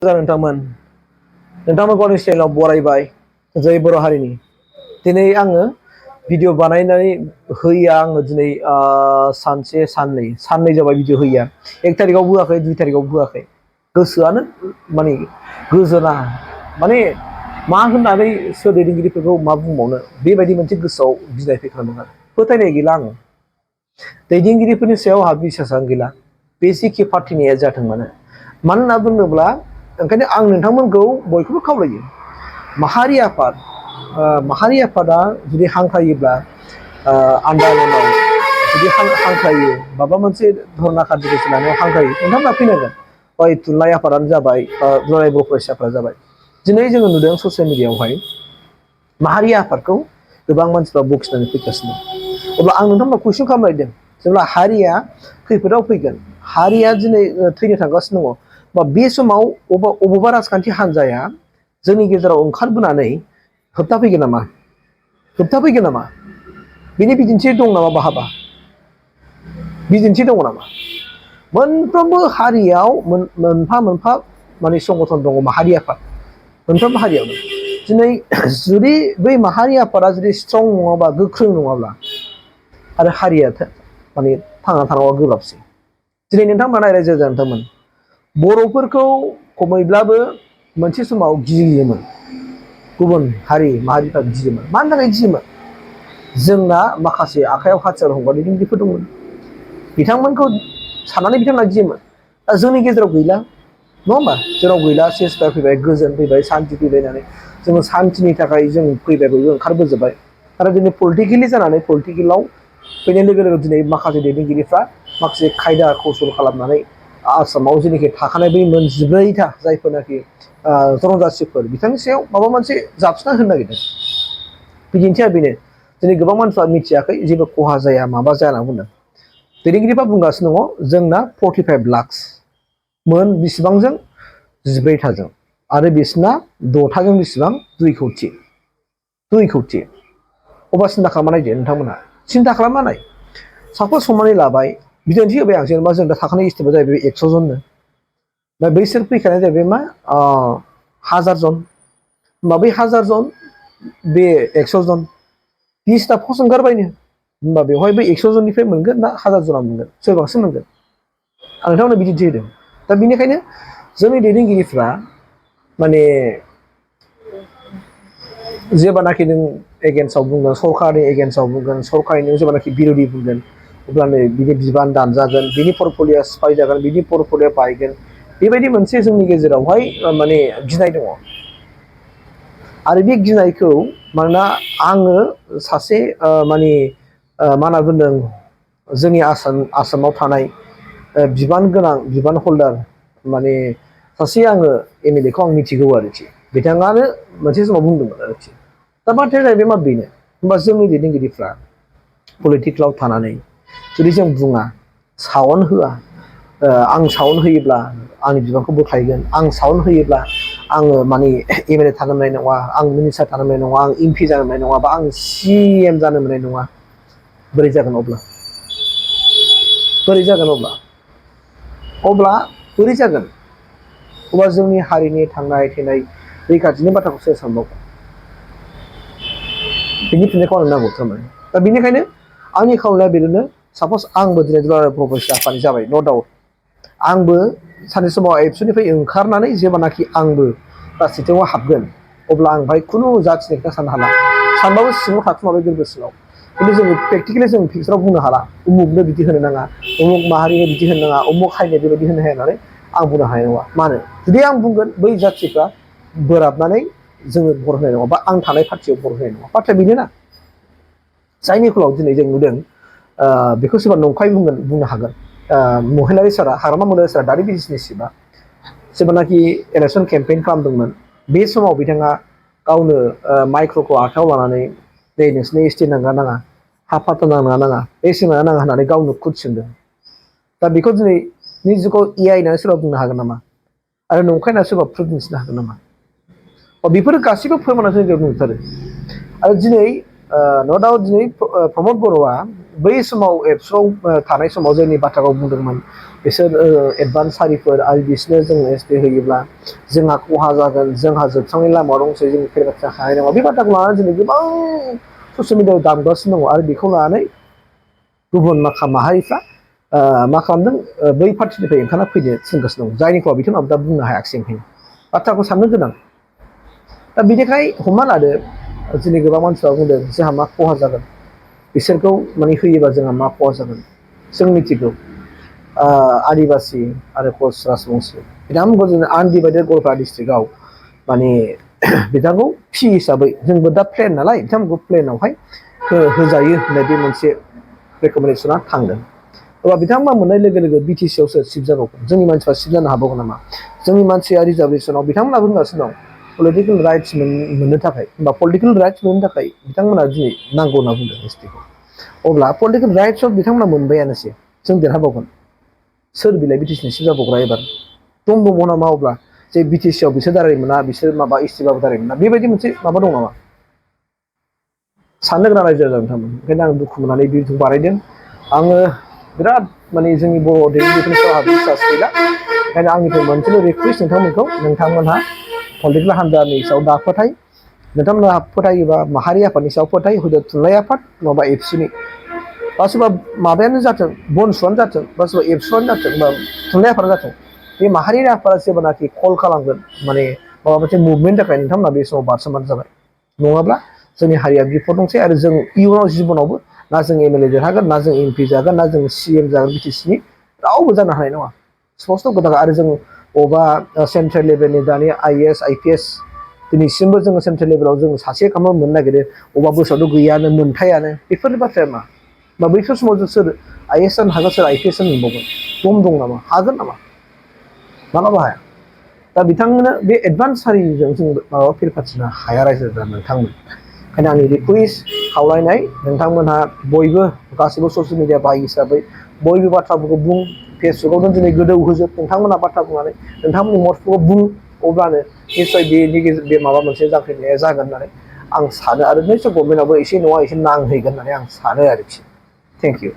नोंथांमोनखौ आंनि चेनेलाव बरायबाय जै बर' हारिनि दिनै आङो भिडिअ बानायनानै होया आङो दिनै सानसे साननै जाबाय भिडिअ होया 1 तारिखाव होआखै 2 तारिखाव होआखै गोसोआनो माने गोजोना माने मा होननानै सोर दैदेनगिरिफोरखौ मा बुंबावनो बेबायदि मोनसे गोसोआव गिनाय फैखांदों आरो फोथायनाय गैला आङो दैदेनगिरिफोरनि सायाव आंहा बिसासानो गैला बे जेखि पार्टिनिया जाथों मानो होनना बुङोब्ला ओंखायनो आं नोंथांमोनखौ बयखौबो खावलायो माहारि आफादा जुदि हांख्रायोब्ला आन्दालनाव जुदि हांख्रायो माबा मोनसे धरना खान्थिखौ लानायाव हांख्रायो नोंथांमोना फैनांगोन हय थुनलाइ आफादानो जाबाय दुलाराय बर' फरायसाफोरा जाबाय दिनै जोङो नुदों ससियेल मिडियायावहाय माहारि आफादखौ गोबां मानसिफ्रा बखिनानै फैगासिनो अब्ला आं नोंथांमोनखौ कुइसन खालामलायदों जेब्ला हारिया खैफोदाव फैगोन हारिया दिनै थैनो थांगासिनो दङ बा बे समाव अबेबा राजखान्थि हान्जाया जोंनि गेजेराव ओंखारबोनानै होबथाफैगोन नामा बिनि बिदिन्थि दं नामा बहाबा बिदिन्थि दङ नामा मोनफ्रोमबो हारियाव मोनफा मोनफा माने संगठन दङ माहारि आफाद मोनफ्रोमबो हारियावनो दिनै जुदि बै माहारि आफादा जुदि स्ट्रं नङाबा गोख्रों नङाब्ला आरो हारिया माने थांना थानांगौआ गोब्राबसै दिनै नोंथांमोना रायजो नोंथांमोन बर'फोरखौ खमैब्लाबो मोनसे समाव गियोमोन गुबुन हारि माहारिफ्रा गियोमोन मानि थाखाय गियोमोन जोंना माखासे आखायाव हाथियार हमग्रा दैदेनगिरिफोर दंमोन बिथांमोनखौ साननानै बिथांमोना गियोमोन दा जोंनि गेजेराव गैला नङा होमबा जोंनाव गैला सेसफायर फैबाय गोजोन फैबाय सान्थि फैबाय होननानै जोङो सान्थिनि थाखाय जों फैबाय बयबो ओंखारबोजोबबाय आरो दिनै पलिटिकेलि जानानै पलिटिकेलाव फैनाय लोगो लोगो दिनै माखासे दैदेनगिरिफ्रा माखासे खायदा कौसल खालामनानै आसामाव जेनाखि थाखानाय बै मोनजिब्रैथा जायफोरनाखि जनजाथिफोर बिथांनि सायाव माबा मोनसे जाबसिनना होनो नागिरदों बिदिन्थिया बेनो दिनै गोबां मानसिफ्रा मिथियाखै जेबो खहा जाया माबा जाया होनना बुंदों दैदेनगिरिफ्रा बुंगासिनो दङ जोंना 45 लाख मोन बिसिबांजों 14थाजों आरो बिसिना 6थाजों बिसिबां 2 कौटि अब्ला सिन्था खालामना नायदो नोंथांमोना सिन्था खालामना नाय सापस हमनानै लाबाय बिदिन्थि होबाय आं जेनेबा जों दा थाखानाय स्टेपआ जाहैबाय 100 जननो दा बैसोर फैखानाय जाहैबाय मा 1000 जन होमबा बै 1000 जन बे 100 जन 20टा पस्ट ओंखारबायनो होमबा बेवहाय बै 100 जननिफ्राय मोनगोन ना 1000 जना मोनगोन सोर बांसिन मोनगोन आं नोंथांमोननो बिदिन्थि होदों दा बेनिखायनो जोंनि दैदेनगिरिफ्रा माने जेब्लानाखि नों एगेन्स्टआव बुंगोन सरकारनि एगेन्स्टआव बुंगोन सरकारनि नों जेब्लानाखि बिर'धि बुंगोन अब्लानो बिनि बिबान दानजागोन बिनि पर्टफलिय'आ सिफाय जागोन बिनि पर्टफलिय'आ बायगोन बेबायदि मोनसे जोंनि गेजेरावहाय माने गिनाय दङ आरो बे गिनायखौ मानोना आङो सासे माने मा होनना बुंदों जोंनि आसामाव थानाय बिबान गोनां बिबान हल्डार माने सासे आङो एमएलए खौ आं मिथिगौ आरोखि बिथाङानो मोनसे समाव बुंदोंमोन आरोखि दा बाथ्राया जाहैबाय मा बेनो होमबा जोंनि दैदेनगिरिफ्रा पलिटिक्सआव थानानै जुदि जों बुङा साउन्ड होआ आं साउन्ड होयोब्ला आंनि बिबानखौ बोख्लायगोन आं साउन्ड होयोब्ला आङो माने एमएलए थानो मोननाय नङा आं मिनिस्टार थानो मोननाय नङा आं एमपि जानो मोननाय नङा बा आं सिएम जानो मोननाय नङा बोरै जागोन अब्ला जोंनि हारिनि थांनाय थैनाय रैखाथिनि बाथ्राखौ सोर सानबावगोन बिनि फिननायखौ आंनो नांगौ थारमाने दा बेनिखायनो आंनि खावलाया बेनो सापस आंबो दिनै दुलाराय बर' फरायसा आफादनि जाबाय न' डाउट आंबो सानसे समाव एबसुनिफ्राय ओंखारनानै जेब्लानाखि आंबो राजनितियाव हाबगोन अब्ला आं बेहाय खुनु जाथिनि खोथा साननो हाला सानबाबो सिङाव थाखुमाबाय गोरबो सिङाव खिन्थु जोङो प्रेक्टिकेलि जों फिक्साराव बुंनो हाला उमुगनो बिदि होनो नाङा उमुग माहारिनो बिदि होनो नाङा उमुग हारिनो बेबायदि होनो हाया होननानै आं बुंनो हानाय नङा मानो जुदि आं बुंगोन बै जाथिफ्रा बोराबनानै जोङो भट होनाय नङा बा आं थानाय पार्टियाव भट होनाय नङा बाथ्राया बेनोना जायनि फलाव दिनै जों नुदों बेखौ सोरबा नंखाय बुंनो हागोन महिलारि सारा हाग्रामा महिलारि सारा दानि बिजनेसनि सिबा जेब्लानाखि इलेक्सन केम्पेइन खालामदोंमोन बे समाव बिथाङा गावनो माइक्र'खौ आखायाव लानानै नै नोंसोरनो एसटि नांगौ नाङा हा फाथा नाङा एसि नाङा होननानै गावनो खुद सोंदों दा बेखौ दिनैनि जुगाव एआइ होननानै सोरबा बुंनो हागोन नामा आरो नंखाय होनना सोरबा प्रुफ दिन्थिनो हागोन नामा बेफोरो गासैबो फोरमाना जों नुथारो आरो दिनै न' डाउट दिनै प्रमद बर'आ बै समाव एबसुआव थानाय समाव जोंनि बाथ्राखौ बुंदोंमोन बिसोर एडभान्स हारिफोर आरो बिसोरनो जों एसपि होयोब्ला जोंहा खहा जागोन जोंहा जोबस्रांनायनि लामायाव दंसै जों फेर बाथ्रा हानाय नङा बे बाथ्राखौ लानानै दिनै गोबां ससियेल मिडियाआव दामगासिनो दङ आरो बेखौ लानानै गुबुन माहारिफ्रा मा खालामदों बै पार्टिनिफ्राय ओंखारना फैनो थिनगासिनो दं जायनि खहा बिथांमोनाबो दा बुंनो हायाखिसै ओंखायनो बाथ्राखौ साननो गोनां दा बिनिखाय हमना लादो दिनै गोबां मानसिफ्रा बुंदों जोंहा मा खहा जागोन बिसोरखौ माने होयोबा जोंहा मा खहा जागोन जों मिथिगौ आदिबासि आरो कच राजबंसि बिथांमोनखौ जों आनडिभाइडेड गवालपारा डिस्ट्रिक्टआव माने बिथांखौ फि हिसाबै जोंबो दा प्लेन नालाय बिथांमोनखौ प्लेनावहाय होजायो होननाय बे मोनसे रेकमेन्डेसना थांदों अब्ला बिथांमोना मोननाय लोगो लोगो बिटिसि आवसो सिफ जाबावगोन जोंनि मानसिफ्रा सिफ जानो हाबावगोन नामा जोंनि मानसिया रिजार्भेसनाव बिथांमोना बुंगासिनो दं पलिटिकेल राइट्स मोननो थाखाय होमबा पलिटिकेल राइट्स मोननो थाखाय बिथांमोना दिनै नांगौ होनना बुंदों एसटिखौ अब्ला पलिटिकेल राइट्सआव बिथांमोना मोनबायानोसै जों देरहाबावगोन सोर बिलाइ बिटिसिनि सिफ जाबावग्रा एबार दंबावो नामा अब्ला जे बिटिसि आव बिसोर दाराय मोना बिसोर माबा एसटिबाबो दाराय मोना बेबायदि मोनसे माबा दं नामा साननो गोनां रायजो राजा नोंथांमोन ओंखायनो आं दुखु मोननानै बिखौ बानायदों आङो बिराद माने जोंनि बर' दैदेनगिरिफोरनि सायाव आंहा बिसास गैला ओंखायनो आंनिफ्राय मोनसेल' रिकुवेस्ट नोंथांमोनहा पलिटिकेल हान्जानि सायाव दा फोथाय नोंथांमोनहा फोथायोबा माहारि आफादनि सायाव फोथाय हयथ' थुनलाइ आफाद नङाबा एबसुनि बा सोरबा माबायानो जाथों बनसुआनो जाथों बा सोरबा एबसुआनो जाथों बा थुनलाइ आफादानो जाथों बे माहारियारि आफादा जेब्लानाखि कल खालामगोन माने माबा मोनसे मुभमेन्टनि थाखाय नोंथांमोना बे समाव बारसोमबानो जाबाय नङाब्ला जोंनि हारिया बिपद दंसै आरो जों इयुनाव जिबनावबो ना जों एमएलए देरहागोन ना जों एमपि जागोन ना जों सिएम जागोन बिटिसिनि रावबो जानो हानाय नङा स्पस्ट' खोथा आरो जों बबेबा सेन्ट्रेल लेभेलनि दानि आइएएस आइपिएस दिनैसिमबो जोङो सेन्ट्रेल लेभेलाव जों सासे खामानि मोननो नागिरो अबेबा बोसोरावथ' गैयानो मोनथायानो बेफोरनि बाथ्राया मा बा बैफोर समाव जों सोर आइएएस जानो हागोन सोर आइपिएस जानो मोनबावगोन दम दं नामा हागोन नामा मालाबा हाया दा बिथांमोना बे एडभान्स हारिजों जों माबा फेर फाथिनो हाया रायजो राजा नोंथांमोन ओंखायनो आंनि रिकुवेस्ट खावलायनाय नोंथांमोनहा बयबो गासैबो ससियेल मिडिया बाहाय हिसाबै बयबो बाथ्राफोरखौ बुं फेसबुकाव दिनै गोदौ होजोब नोंथांमोना बाथ्रा बुंनानै नोंथांमोननि मतफोरखौ बुं अब्लानो निस्सय बेनि गेजेर बे माबा मोनसे जाफैनाया जागोन होननानै आं सानो आरो निस्सय गभर्नमेन्टआवबो एसे नङा एसे नांहैगोन होननानै आं सानो आरोखि थेंक इउ